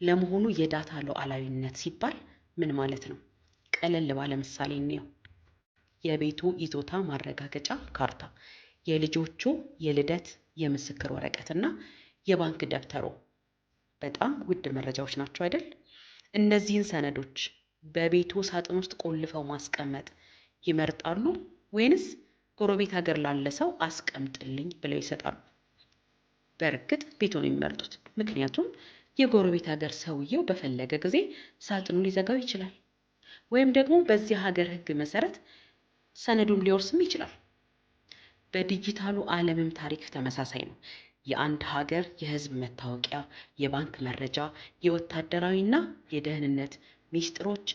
ለመሆኑ የ data ሉዓላዊነት ሲባል ምን ማለት ነው? ቀለል ባለ ምሳሌ እንየው። የቤቱ ይዞታ ማረጋገጫ ካርታ፣ የልጆቹ የልደት የምስክር ወረቀትና የባንክ ደብተሮ በጣም ውድ መረጃዎች ናቸው አይደል? እነዚህን ሰነዶች በቤቱ ሳጥን ውስጥ ቆልፈው ማስቀመጥ ይመርጣሉ ወይንስ ጎረቤት ሀገር ላለ ሰው አስቀምጥልኝ ብለው ይሰጣሉ? በእርግጥ ቤቱን የሚመርጡት፣ ምክንያቱም የጎረቤት ሀገር ሰውየው በፈለገ ጊዜ ሳጥኑን ሊዘጋው ይችላል፣ ወይም ደግሞ በዚህ ሀገር ሕግ መሰረት ሰነዱን ሊወርስም ይችላል። በዲጂታሉ ዓለምም ታሪክ ተመሳሳይ ነው። የአንድ ሀገር የሕዝብ መታወቂያ፣ የባንክ መረጃ፣ የወታደራዊና የደህንነት ሚስጥሮች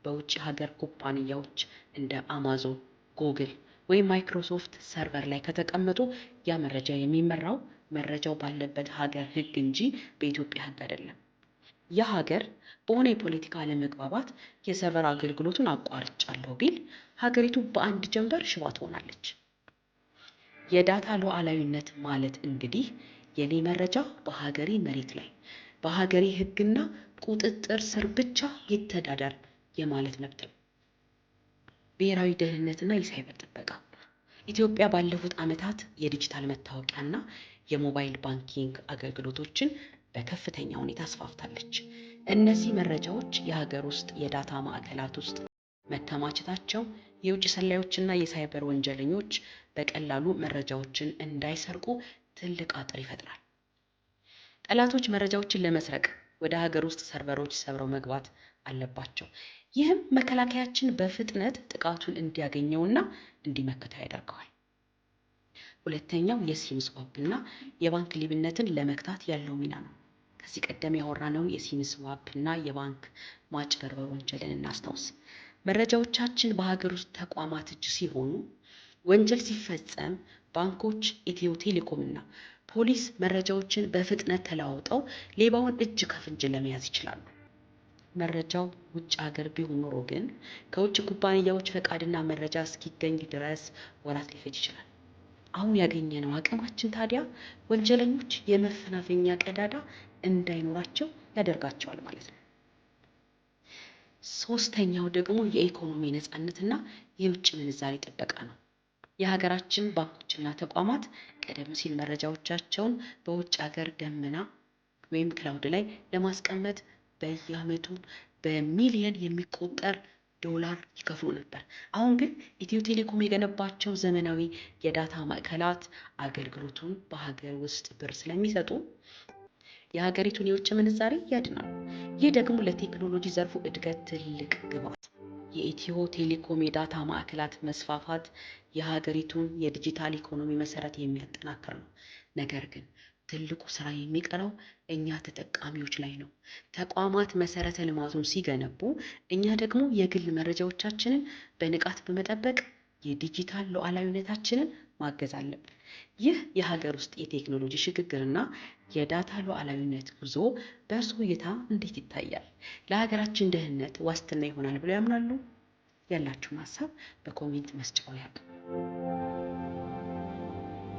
በውጭ ሀገር ኩባንያዎች እንደ አማዞን፣ ጉግል ወይም ማይክሮሶፍት server ላይ ከተቀመጡ ያ መረጃ የሚመራው መረጃው ባለበት ሀገር ሕግ እንጂ በኢትዮጵያ ሕግ አይደለም። ያ ሀገር በሆነ የፖለቲካ አለመግባባት የ server አገልግሎቱን አቋርጫለሁ ቢል ሀገሪቱ በአንድ ጀንበር ሽባ ትሆናለች። የ data ሉዓላዊነት ማለት እንግዲህ የኔ መረጃ በሀገሬ መሬት ላይ በሀገሬ ሕግና ቁጥጥር ስር ብቻ ይተዳደር የማለት መብት ነው። ብሔራዊ ደህንነትና የሳይበር ጥበቃ። ኢትዮጵያ ባለፉት ዓመታት የዲጂታል መታወቂያና የ mobile banking አገልግሎቶችን በከፍተኛ ሁኔታ አስፋፍታለች። እነዚህ መረጃዎች የሀገር ውስጥ የ data ማዕከላት ውስጥ መከማቸታቸው የውጭ ሰላዮችና የሳይበር ወንጀለኞች በቀላሉ መረጃዎችን እንዳይሰርቁ ትልቅ አጥር ይፈጥራል። ጠላቶች መረጃዎችን ለመስረቅ ወደ ሀገር ውስጥ server ኦች ሰብረው መግባት አለባቸው። ይህም መከላከያችን በፍጥነት ጥቃቱን እንዲያገኘውና እንዲመክተው ያደርገዋል። ሁለተኛው የ SIM swap እና የባንክ ሌብነትን ለመግታት ያለው ሚና ነው። ከዚህ ቀደም ያወራነውን የ SIM swap እና የባንክ ማጭበርበር ወንጀልን እናስታውስ። መረጃዎቻችን በሀገር ውስጥ ተቋማት እጅ ሲሆኑ ወንጀል ሲፈጸም ባንኮች፣ ኢትዮ ቴሌኮም እና ፖሊስ መረጃዎችን በፍጥነት ተለዋውጠው ሌባውን እጅ ከፍንጅ ለመያዝ ይችላሉ። መረጃው ውጭ ሀገር ቢሆን ኖሮ ግን ከውጭ ኩባንያዎች ፈቃድና መረጃ እስኪገኝ ድረስ ወራት ሊፈጅ ይችላል። አሁን ያገኘነው አቅማችን ታዲያ ወንጀለኞች የመፈናፈኛ ቀዳዳ እንዳይኖራቸው ያደርጋቸዋል ማለት ነው። ሶስተኛው ደግሞ የኢኮኖሚ ነፃነትና የውጭ ምንዛሬ ጥበቃ ነው። የሀገራችን ባንኮችና ተቋማት ቀደም ሲል መረጃዎቻቸውን በውጭ ሀገር ደመና ወይም cloud ላይ ለማስቀመጥ በየዓመቱ በሚሊየን የሚቆጠር ዶላር ይከፍሉ ነበር። አሁን ግን ኢትዮ ቴሌኮም የገነባቸው ዘመናዊ የ data ማዕከላት አገልግሎቱን በሀገር ውስጥ ብር ስለሚሰጡ የሀገሪቱን የውጭ ምንዛሬ ያድናሉ። ይህ ደግሞ ለቴክኖሎጂ ዘርፉ እድገት ትልቅ ግብዓት። የኢትዮ ቴሌኮም የ data ማዕከላት መስፋፋት የሀገሪቱን የዲጂታል ኢኮኖሚ መሰረት የሚያጠናክር ነው። ነገር ግን ትልቁ ስራ የሚቀረው እኛ ተጠቃሚዎች ላይ ነው። ተቋማት መሰረተ ልማቱን ሲገነቡ፣ እኛ ደግሞ የግል መረጃዎቻችንን በንቃት በመጠበቅ የዲጂታል ሉዓላዊነታችንን ማገዝ አለብን። ይህ የሀገር ውስጥ የቴክኖሎጂ ሽግግርና የ data ሉዓላዊነት ጉዞ በእርስዎ እይታ እንዴት ይታያል? ለሀገራችን ደህንነት ዋስትና ይሆናል ብለው ያምናሉ? ያላችሁን ሀሳብ በ comment መስጫው ያቅርቡ።